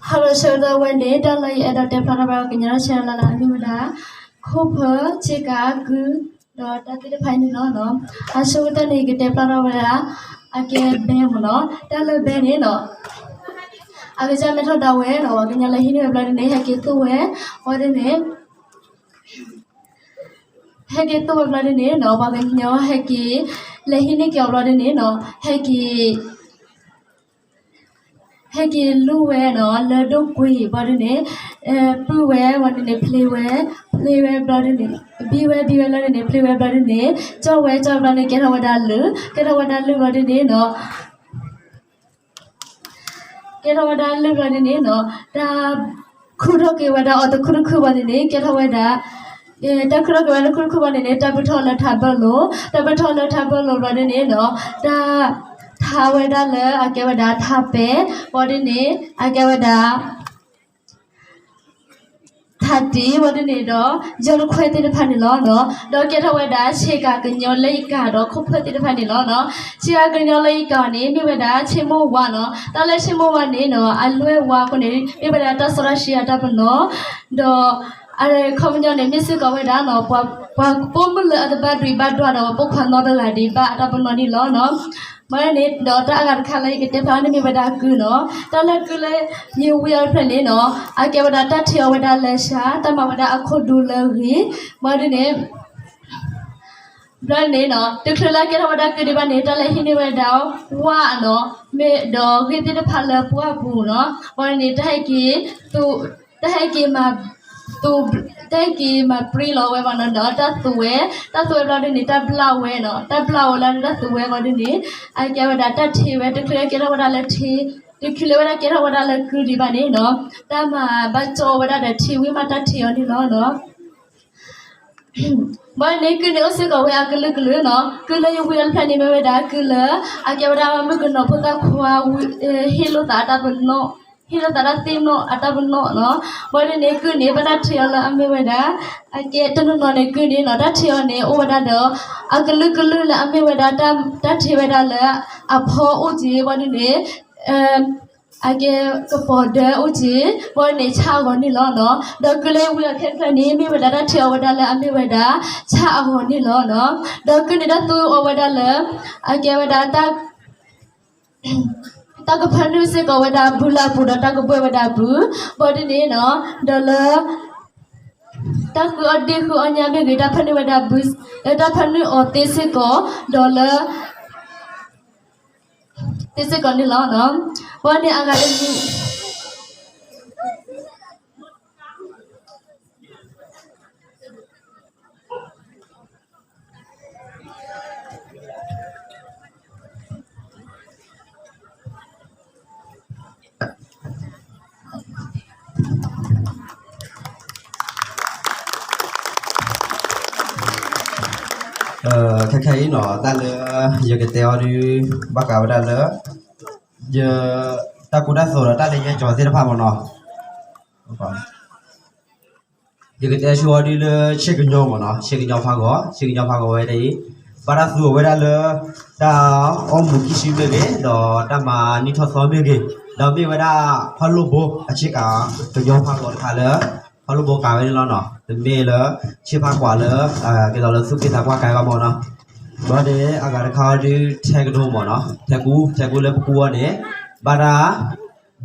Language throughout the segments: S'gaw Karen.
ဟါလီၤ ဆၢကတီၢ်ဝဲန့ၣ် တၢ်လၢယအဲၣ်ဒိးတဲဖျါထီၣ်ဘၣ်ကညီဆဲလၢ်လၢ် မ့ၢ်ဝဲဒၣ် ခိၣ်ဖၢ ဆ့ကၤ ကု ဒီးတၢ်သ့ၣ်တဖၣ်န့ၣ်လီၤ. အဆိကတၢၢ်န့ၣ် ယကတဲဖျါထီၣ်ဝဲဒၣ် အကဲဘဲမ့ၢ်နီၤ. တၢ်လၢဘဲန့ၣ်နီၤ အကစၢ်မဲထီၣ်ဒၣ်ဝဲနီၤ ပှၤကညီလၢဟံးန့ၢ်ဝဲဘျီဒ်န့ၣ် ဟဲက့ၤသိၣ်ဝဲ ဝဲဒ်န့ၣ် ဟဲက့ၤသိၣ်ဝဲဘျီဒ်န့ၣ်နီၤ ပှၤကညီဟဲက့ၤ လဲၤဟံးန့ၢ်က့ၤအီၤဘျီဒ်န့ၣ်နီၤ ဟဲက့ၤ ဟဲက့ၤလူၢ်ဝဲနီၤ လၢဒိၣ်ကွံာ်ဘျီဒ်န့ၣ် ပုၢ်ဝဲဘျီဒ်န့ၣ် ဖျ့ဝဲ ဖျ့ဝဲဘျီဒ်န့ၣ် ဘံဝဲ ဘံဝဲဘျီဒ်န့ၣ် ဖျ့ဝဲဘျီဒ်န့ၣ် ကၠီၣ်ဝဲ ကၠီၣ်ဘျီဒ်န့ၣ် ကဲထီၣ်ဝဲဒၣ်လုၢ် ကဲထီၣ်ဝဲဒၣ်လုၢ်ဘျီဒ်န့ၣ်နီၤ ကဲထီၣ်ဝဲဒၣ်လုၢ်ဘျီဒ်န့ၣ်နီၤ တၢ်ခုၣ်ထီၣ်က့ၤဝဲဒၣ်အီၤတခုၣ်တခုၣ်ဘျီဒ်န့ၣ် ကဲထီၣ်ဝဲဒၣ် တၢ်ခုၣ်ထီၣ်က့ၤဝဲဒၣ်တခုၣ်တခုၣ်ဘျီဒ်န့ၣ် တၢ်ဘုၣ်ထီၣ်လၢထးဘၢၣ်လိၤ တၢ်ဘုၣ်ထီၣ်လၢထးဘၢၣ်လိၤဘျီဒ်န့ၣ်နီၤ တၢ် ထါဝဲဒၣ်လၢအကဲဝဲဒၣ်ထးပဲာ် ဘျီဒ်န့ၣ် အကဲဝဲဒၣ် ထးတံၢ် ဘျီဒ်န့ၣ်ဒီး ယီၢ်တခွဲသ့ၣ်တဖၣ်န့ၣ်လီၤနီၤ. ဒီးကဲထီၣ်ဝဲဒၣ် ဆ့ကၤကညီလၢယကၤဒီးခိၣ်ဖၢၣ်သ့ၣ်တဖၣ်န့ၣ်လီၤနီၤ. ဆ့ကၤကညီလၢယကၤန့ၣ် မ့ၢ်ဝဲဒၣ်ဆ့မိၢ်ဝါနီၤ. တၢ်လၢဆ့မိၢ်ဝါန့ၣ်နီၤ အလွဲၢ်ဝါအဃိန့ၣ် မ့ၢ်ဝဲဒၣ်တၢ်စီတၢ်ဆှံအတၢ်ပနီၣ် ဒီး အခီပညီန့ၣ် မ့ၢ်စ့ၢ်ကီးဝဲဒၣ်နီၤ ပှၤပိာ်မုၣ်လၢအတဘၣ်ဒွံးဘၣ်ဒွးဒီး ပှၤပိာ်ခွါနီတဂၤဒံးဘၣ်အတၢ်ပနီၣ်န့ၣ်လီၤနီၤ. မ့ၢ်န့ၣ်ဒီးတၢ်အဂၤတခါလၢယကတဲဖျါန့ၣ်မ့ၢ်ဝဲဒၣ်ကုၢ်နီၤ. တၢ်လၢကုၢ်လၢယဝံအီၤတဖျၢၣ်န့ၣ်နီၤ အကဲဝဲဒၣ်တၢ်ထံၣ်အီၤဝဲဒၣ်လၢၡါ တၢ်မၤဝဲဒၣ်အခိၣ်ဒူလၢဂ့ၤ မ့ၢ်ဒ်န့ၣ် ဘျီန့ၣ်နီၤ တချုးလၢအကဲထီၣ်ဝဲဒၣ်ကုၢ်ဒံးဘၣ်န့ၣ် တၢ်လဲၤဟံးန့ၢ်ဝဲဒၣ်ဝၣ်နီၤ မ့ၢ်ဒီးဂ့ၢ်သ့ၣ်တဖၣ်လၢပှၢ်ပူၤနီၤ ဘျီန့ၣ် တၢ်ဟဲက့ၤ တၢ်ဟဲက့ၤမၤ တၢ်ဟဲက့ၤမၤပြံလီၤဝဲဘၣ်နီၤဒီး တၢ်သူဝဲ တၢ်သူဝဲဘျီဒ်န့ၣ် တၢ်ဘျၣ်ဝဲနီၤ တၢ်ဘျၣ်ဝဲလၢတၢ်သူဝဲဘျီဒ်န့ၣ် အကဲဝဲဒၣ်တၢ်ထံၣ်ဝဲ တချုးလၢကဲထီၣ်ဝဲဒၣ်လၢထံ တချုးလၢဝဲဒၣ်ကဲထီၣ်ဝဲဒၣ်လၢကုၢ်ဒံးဘၣ်န့ၣ်နီၤ တၢ်မၤဘၣ်ကၠီဝဲဒၣ်ဒီးထံဝံၤမးတၢ်ထံၣ်အီၤန့ၣ်လီၤနီၤ. ဘၣ်န့ၣ်ကုၢ်န့ၣ်အိၣ်စ့ၢ်ကီးဝဲအကလုာ်ကလုာ်နီၤ ကုၢ်လၢယဝံအီၤတဖျၢၣ်န့ၣ်မ့ၢ်ဝဲဒၣ်ကုၢ်လၢ အကဲဝဲဒၣ်မုၣ်ကနီၤဖိသၣ်ခွါ ဟ့ၣ်လိာ်သးတၢ်ပနီၣ် ဟ့ၣ်လိာ်သးတၢ်သ့ၣ်နီၣ်အတၢ်ပနီၣ်နီၤ ဘၣ်န့ၣ်န့ၣ်ကုၢ်န့ၣ် ဘၣ်တၢ်ထံၣ်အီၤလၢအမ့ၢ်ဝဲဒၣ် အကဲတနီၤနီၤန့ၣ်ကုၢ်န့ၣ်နီၤ တၢ်ထံၣ်အီၤန့ၣ် အိၣ်ဝဲဒၣ်ဒီး အကလုာ်ကလုာ်လၢအမ့ၢ်ဝဲဒၣ် တၢ်ထံၣ်ဝဲဒၣ်လၢ အဖီအိၣ်က့ၤဘၣ်ဒ်န့ၣ် အကဲကပီၤဒၢအိၣ်က့ၤ ဘၣ်န့ၣ်ဆၣ်အဂီၤန့ၣ်လီၤနီၤ ဒီးကုၢ်လၢယဝံအီၤခဲတဖျၢၣ်န့ၣ် မ့ၢ်ဝဲဒၣ်တၢ်ထံၣ်အီၤဝဲဒၣ်လၢအမ့ၢ်ဝဲဒၣ် ဆၣ်အဂီၤန့ၣ်လီၤနီၤ ဒီးကုၢ်န့ၣ်တၢ်သူအီၤဝဲဒၣ်လၢ အကဲဝဲဒၣ် တၢ်ကဖၢနုာ်စ့ၢ်ကီးဝဲဒၣ်ဘုလၢအပူၤဒီးတၢ်ကဘှဲၣ်ဝဲဒၣ်ဘု ဘၣ်ဒ်န့ၣ်နီၤ ဒီးလၢ တၢ်ဃုအီၣ်ဒ့ၣ်ဃုအီၣ်ညၣ်မ့ၢ်ဂ့ၤ တၢ်ဖၢနုာ်ဝဲဒၣ်ဘု တၢ်ဖၢနုာ်အီၤသ့စ့ၢ်ကီး ဒီးလၢ သ့စ့ၢ်ကီးန့ၣ်လီၤ. ဘၣ်န့ၣ်အဂၤတမံၤ ခဲခဲအံၤနီၤ တၢ်လၢယကတဲအီၤဒုး ဘၣ်ဃးဝဲဒၣ်လၢ ယ တၢ်ကူတၢ်သိးဒီးတၢ်လၢယဲကၠီၤသ့ၣ်တဖၣ်မ့ၢ်နီၤ ယကတဲဆိအီၤဒုးလၢဆ့ကညီမ့ၢ်နီၤ ဆ့ကညီဖးဂီၤ ဆ့ကညီဖးဂီၤဝဲဒၣ်အံၤ ဘၣ်တၢ်သူအီၤဝဲဒၣ်လၢ တၢ်အီၣ်မူခံဆံမ့ၢ်ဂ့ၤ ဒီးတၢ်မၤနံၣ်ထီၣ်သီမ့ၢ်ဂ့ၤ ဒီးမ့ၢ်ဝဲဒၣ် ဖီလိၣ်ဘိ အဆ့ကၤ ကညီဖးဂီၤတခါလၢ ဖီလိၣ်ဘိကၤဝဲန့ၣ်လီၤနီၤ တမ့ၢ်လၢ ဆ့ဖးကွၢ်လၢ ကဲသိးလၢသူၣ်က့သးပှၢ်ကၤဘၣ်မ့ၢ်နီၤ ဘၣ်န့ၣ် အဂၤတခါအီၤဒုး ထဲကဒိမ့ၢ်နီၤ ထဲကူ ထဲကူလၢပကူအီၤန့ၣ် ဘၣ်တၢ်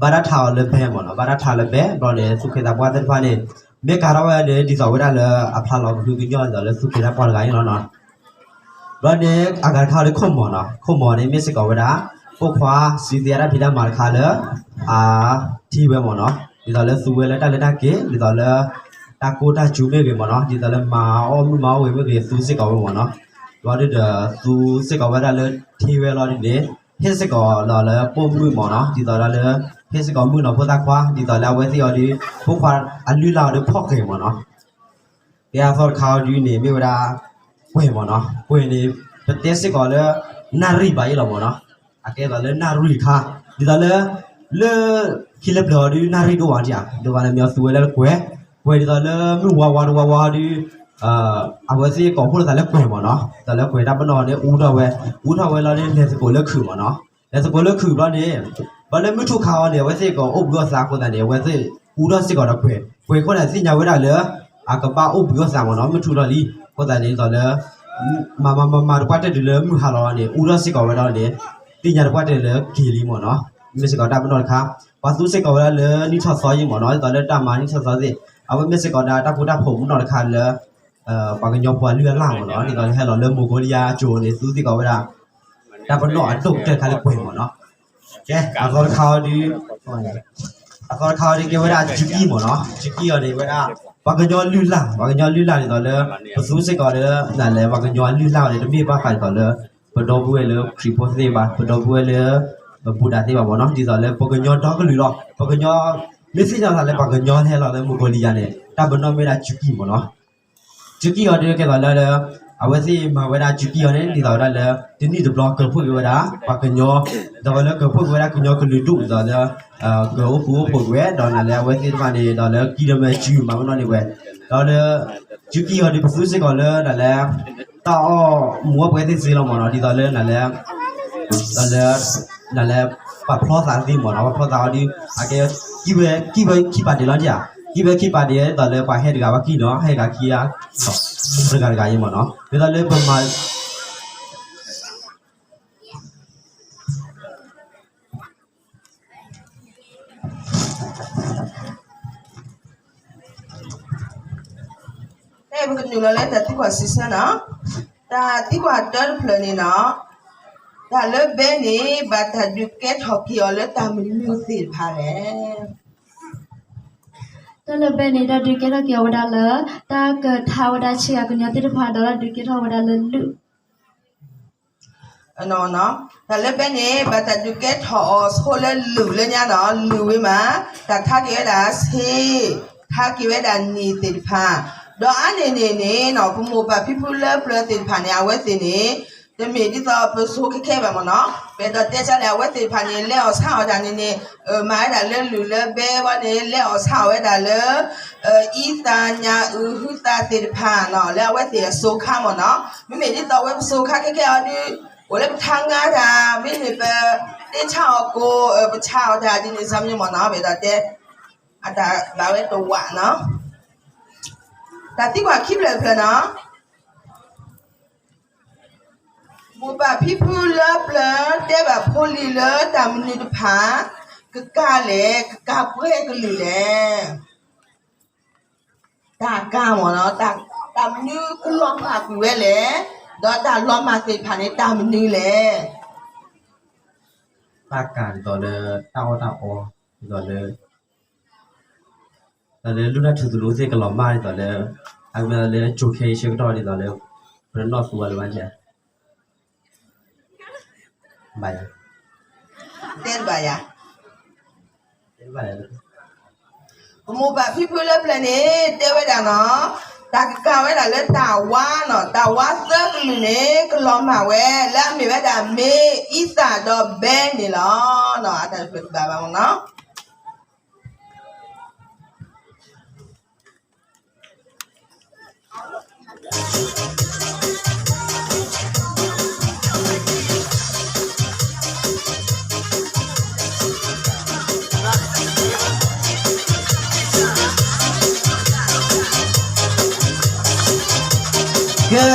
ဘၣ်တၢ်ထါအီၤလၢဘဲမ့ၢ်နီၤ ဘၣ်တၢ်ထါလၢဘဲ ဘျီန့ၣ် သူၣ်က့သးပှၢ်သ့ၣ်တဖၣ်န့ၣ် မ့ၢ်ကၤထီၣ်ဝဲန့ၣ် ဒ်သိးဝဲဒၣ်လၢအဖျါလီၤကဟုကညီၢ် ဒ်သိးလၢသူၣ်က့သးပှၢ်တဂၤန့ၣ်လီၤနီၤ ဘျီန့ၣ် အဂၤတခါအီၤဒုးခိၣ်မီၤနီၤ ခိၣ်မီၤန့ၣ် မ့ၢ်စ့ၢ်ကီးဝဲဒၣ် ပိာ်ခွါစံးသ့အတၢ်ဖံးတၢ်မၤတခါလၢ အထံၣ်ဝဲမ့ၢ်နီၤ ဒ်သိးလၢသူဝဲလၢတၢ်လဲၤတၢ်က့ၤ ဒ်သိးလၢ တၢ်ကိၢ်တၢ်စူၤမ့ၢ်ဂ့ၤမ့ၢ်နီၤ ဒ်သိးလၢမၤအီၣ်မုၢ်မၤအီၣ်ဝဲမ့ၢ်ဂ့ၤ သူစ့ၢ်ကီးဝဲမ့ၢ်နီၤ ဘျီဒုးဒီး သူစ့ၢ်ကီးဝဲဒၣ်လၢထံဝဲလီၤဒ်န့ၣ် ဟ့ၣ်စ့ၢ်ကီးလီၤလၢပိာ်မုၣ်မ့ၢ်နီၤ ဒ်သိးဒၣ်လၢ ဟ့ၣ်စ့ၢ်ကီးမုၣ်နီၤဖိသၣ်ခွါ ဒ်သိးလၢအဝဲသ့ၣ်အီၤဒုး ပိာ်ခွါအလုၢ်လၢ်အီၤဒုးဖီၣ်ဃဲၤမ့ၢ်နီၤ ကဲအသီတခါအီၤဒုးန့ၣ် မ့ၢ်ဝဲဒၣ် ကွဲၤမ့ၢ်နီၤ ကွဲၤန့ၣ် ပတဲစ့ၢ်ကီးလၢ နၣ်ရံၣ်ဘၣ်အံၤလီၤမ့ၢ်နီၤ အကဲသိးလၢနၣ်ရံၣ်တခါ ဒ်သိးလၢ လၢ ခံလၢပျၢၤအီၤဒုး နၣ်ရံၣ်ဒိၣ်ဝဲဒံးဧါ ဒိၣ်ဝဲန့ၣ်မ့ၢ်အီၤသူဝဲလၢကွဲၤ ကွဲၤဒ်သိးလၢမုၢ်ဝါဝါတဝါဝါအီၤဒုး အဝဲသ့ၣ်ကိးဖှိၣ်လိာ်သးလၢကွဲၤမ့ၢ်နီၤ, တၢ်လၢကွဲၤတၢ်ပနီၣ်န့ၣ် အူထီၣ်ဝဲ, အူထီၣ်ဝဲလီၤန့ၣ် လဲၤသကိးလၢခုးမ့ၢ်နီၤ, လဲၤသကိးလၢခုးဘျီန့ၣ်, ဘျီလၢမုၢ်ထူၣ်ခါအီၤန့ၣ် အဝဲသ့ၣ်ကိးအိၣ်ဘှံးအိၣ်သါအဃိသတးန့ၣ် အဝဲသ့ၣ်အူထီၣ်စ့ၢ်ကီးဒီးကွဲၤ, ကွဲၤအဃိန့ၣ်သ့ၣ်ညါဝဲဒၣ်လၢ အကဘၣ်အိၣ်ဘှံးအိၣ်သါမ့ၢ်နီၤ, မုၢ်ထူၣ်ထီၣ်လံ, အဃိသတးန့ၣ်ဒ်သိးလၢ မၤမၤမၤမၤတပှၢ်တၢၢ်တုၤလၢမုၢ်ဟါလီၤန့ၣ် အူထီၣ်စ့ၢ်ကီးဝဲဒၣ်န့ၣ်, သ့ၣ်ညါတပှၢ်တၢၢ်လၢက့ၤလံမ့ၢ်နီၤ, မ့ၢ်စ့ၢ်ကီးတၢ်ပနီၣ်တခါ, ပှၤသူစ့ၢ်ကီးဝဲဒၣ်လၢနံၣ်ထီၣ်သီယံာ်မ့ၢ်နီၤ, ဒ်သိးလၢတၢ်မၤနံၣ်ထီၣ်သီသ့ၣ်, အဝဲမ့ၢ်စ့ၢ်ကီးဒၣ်တၢ်ဃူတၢ်ဖိးပနီၣ်တခါလၢ ပှၤကညီဖိအလုၢ်အလၢ်မ့ၢ်နီၤ, ဒ်သိးလၢဟဲလီၤလၢမွန်ဂိုလံယါအကၠိန့ၣ် သူစ့ၢ်ကီးဝဲဒၣ် တၢ်ပနီၣ်အဒိၣ်ကတၢၢ်တခါလၢကွဲၤမ့ၢ်နီၤ, ကဲ အသီတခါအီၤဒုး, အသီတခါအီၤဒုးကဲဝဲဒၣ်စုကံၢ်မ့ၢ်နီၤ, စုကံၢ်အီၤန့ၣ်ဝဲဒၣ် ပှၤကညီလုၢ်လၢ်, ပှၤကညီလုၢ်လၢ်ဒ်သိးလၢ ပသူစ့ၢ်ကီးလၢ နလဲၤ ပှၤကညီလုၢ်လၢ်အီၤန့ၣ် တမ့ၢ်ဘၣ်ဃးဒ်သိးလၢ ပဒီပုၢ်ဝဲၢ်လၢခရံာ်ဖိသ့ၣ်ဘၣ်, ပဒီပုၢ်ဝဲၢ်လၢ ပဘူၣ်တၢ်သ့ၣ်ဘၣ်မ့ၢ်နီၤ, ဒ်သိးလၢပှၤကညီဒီကလုာ်လီၤ, ပှၤကညီ မ့ၢ်သ့ၣ်ညါသးလၢပှၤကညီဟဲလီၤလၢမွန်ဂိုလံယါန့ၣ် တၢ်ပနီၣ်မ့ၢ်ဝဲဒၣ်စုကံၢ်မ့ၢ်နီၤ စုကံၢ်အီၤဒုးကဲသိးလၢ အဝဲသ့ၣ်မၤဝဲဒၣ်စုကံၢ်အီၤန့ၣ် ဒ်သိးဝဲဒၣ်လၢ တနံၣ်တဘျီကၢၤဖှိၣ်က့ၤဝဲဒၣ် ပှၤကညီ, ဒ်သိးလၢကၢၤဖှိၣ်က့ၤဝဲဒၣ်ကညီကလုာ်ဒူၣ်ဒ်သိးလၢ ကၢၤအိၣ်ဃူအိၣ်ဖိးက့ၤဝဲ ဒီးနလဲၤအဝဲသ့ၣ်တဖၣ်န့ၣ် ဒီးလၢကံဒၢမဲာ်စုမၤဝဲနီၣ်န့ၢ်ဝဲ, ဒီးလၢ စုကံၢ်အီၤဒုးပသူစ့ၢ်ကီးလၢနလဲၤ တၢ်အီၣ်မူအီၣ်ပှဲၤသ့ၣ်စ့လီၤမ့ၢ်နီၤ ဒ်သိးလၢနလဲၤ ဒီးလၢ နလဲၤ ပှၤဖျီသးသ့မ့ၢ်နီၤ ပှၤဖျီသးအီၤဒုး အကဲ ကံၢ်ဝဲ ကံၢ်ဝဲခံပာ်ဒဲးလီၤဧါ, ကံၢ်ဝဲခံပာ်ဒဲး ဒ်သိးလၢပှၤဟဲတဂၤဘၣ်ကံၢ်နီၤ ဟဲတဂၤခံဂၤ တဂၤတဂၤအံၤမ့ၢ်နီၤ ဒ်သိးလၢပမၤ ပကနုာ်လီၤလၢတၢ်သံကွၢ်စံးဆၢနီၤ, တၢ်သံကွၢ်တၢတဖျၢၣ်န့ၣ်နီၤ, တၢ်လၢဘဲန့ၣ် ဘၣ်တၢ်ဒုးကဲထီၣ်က့ၤအီၤလၢတၢ်မနုၤသ့ၣ်တဖၣ်လဲၣ်. တၢ်လၢဘဲန့ၣ် တၢ်ဒုးကဲထီၣ်က့ၤအီၤဝဲဒၣ်လၢ တၢ်ကထါဝဲဒၣ်ဆ့ကၤကညီသ့ၣ်တဖၣ် ဒီးတၢ်ဒုးကဲထီၣ်ဝဲဒၣ်လၢလုၢ် တၢ်လၢဘဲန့ၣ် ဘၣ်တၢ်ဒုးကဲထီၣ်အီၤဆိလၢလုၢ်လၢညါနီၤ လုၢ်ဝံၤမး တၢ်ထါက့ၤဝဲဒၣ်ဆ့, ထါက့ၤဝဲဒၣ်နံၣ်သ့ၣ်တဖၣ်, ဒီးအါန့ၢ်န့ၣ်န့ၣ်နီၤ ပမိၢ်ပၢ်ဖံဖုလၢပျၢၤသ့ၣ်တဖၣ်န့ၣ် အဝဲသ့ၣ်န့ၣ် တမ့ၢ်ဒ်သိးပဆိခဲခဲဘၣ်မ့ၢ်နီၤ ပအဲၣ်ဒိးတဲဆါန့ၣ် အဝဲသ့ၣ်တဖၣ်န့ၣ် လဲအီၣ်ဆါအီၣ်တၢ်န့ၣ်န့ၣ် မၤဝဲဒၣ်လၢလုၢ်လၢဘဲဝဲန့ၣ် လဲအီၣ်ဆါအီၣ်ဝဲဒၣ်လၢ အံသၣ်ညၣ်အုၣ်ဟုသၣ်သ့ၣ်တဖၣ်နီၤ လၢအဝဲသ့ၣ်အစိၤခါမ့ၢ်နီၤ မ့မ့ၢ်ဒ်သိးအဝဲပစိၤခါခဲခဲအီၤဒုး အိၣ်လၢပထါငါတၢ် မ့မ့ၢ်ပတ့ဆါအီၣ်ကိၣ် ပဆါအီၣ်တၢ်ဒ်န့ၣ် စၢ်မံမ့ၢ်နီၤ ပအဲၣ်ဒိးတဲ အတၢ်ဘၣ်ဝဲတဝးနီၤ တၢ်သံကွၢ်ခံဖျၢၣ်တဖျၢၣ်နီၤ မိၢ်ပၢ်ဖံဖုလၢပျၢၤတဲဘၣ်ဖိလံၤလၢတၢ်မနုၤတဖၣ် ကကၤလဲၣ် ကကၤပှဲၤကလုာ်လဲၣ်. တၢ်ကၤမ့ၢ်နီၤ တၢ်မနုၤကလီၤမၢ်ကွံာ်ဝဲလဲၣ်, ဒီးတၢ်လီၤမၢ်သ့ၣ်တဖၣ်န့ၣ် တၢ်မနုၤလဲၣ်. တၢ်ကၤဒ်သိးလၢ တၢ်အီၣ်တၢ်အီ ဒ်သိးလၢ ဒ်သိးလၢ လုၢ်တၢ်ထူသနူသ့ၣ်ကလီၤမၢ်ဒ်သိးလၢ အကမၤလၢကၠိခဲအံၤဆၢကတီၢ်ဒ်သိးလၢ ပတနီၣ်သူဝဲလၢၤဘၣ်န့ၣ် ဘၣ်ယၤ တဲတဘၣ်ယၤ တဲဘၣ်ယၤ ပမိၢ်ပၢ်ဖံဖုလၢပျၢၤန့ၣ် တဲဝဲဒၣ်နီၤ တၢ်ကကၤဝဲဒၣ်လၢတၢ်ဝါနီၤ တၢ်ဝါသၢကလုာ်န့ၣ် ကလီၤမၢ်ဝဲ လၢအမ့ၢ်ဝဲဒၣ်မ့ၢ်အံသၣ်ဒီးဘဲန့ၣ်လီၤ. အတၢ်တဖျၢၣ်တဘၣ်ဘၣ်မ့ၢ်နီၤ